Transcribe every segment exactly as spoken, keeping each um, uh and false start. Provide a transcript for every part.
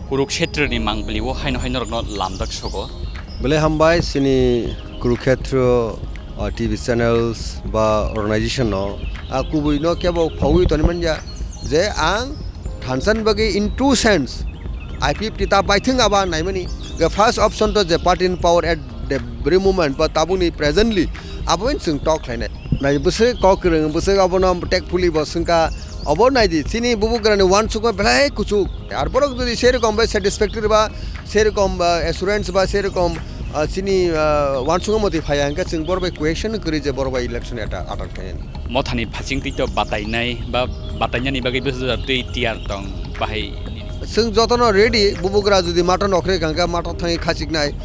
Kuruksetroni mangpili o haino haino rokno lamdak sogo. Belai hambai chini Kurukhetro, ah, T V channels ba organization no. Ah, kubui no kebo phawi toni manya je ang thansan bagwi in two sense I P F T ta baithung aba naimani. The first option to je party in power at the very moment ba tabuni presently abo in chwng talk khlainai. Nai bwswk kok kwrwng bwswk abono tactfully bo swngkha. Obo naidi, chini bubugrani uansukma belai kuchuk. Ar borok jodi serokom bai satisfactory ba, serokom, ah, assurance ba, serokom, ah, chini, ah, uansukma motwi phaiya hwnkhe chwng borok bai question kwrwi je borok bai election ata-, attend khainani. Mothani phachingtwi to batainai ba batainani bagwi bwsajak twi tiyar tong bahai nini? Chwng jotono ready, bubugra jodi mata nokhre hwnkhe mata thangwi khachiknai.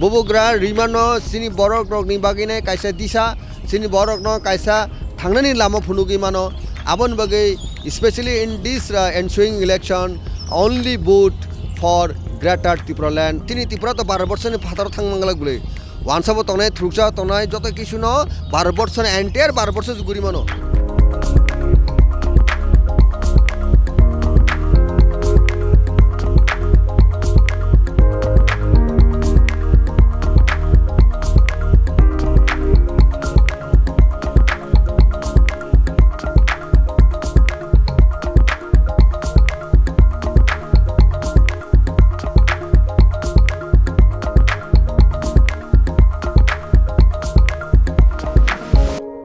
Bubugra rimano chini borok rokni bagwino kaisa disa, chini borokno kaisa thangnani lama phunugwi mano. Aboni bagwi, especially in this, uh, ensuing election, only vote for Greater Tipraland. Chini Tripura to Bharat Borshoni phataro thang manglak bwlwi. Wansabo tongnai, thuruksa tongnai, joto kisuno Bharat Borshoni, entire Bharat Borsho juguri mano.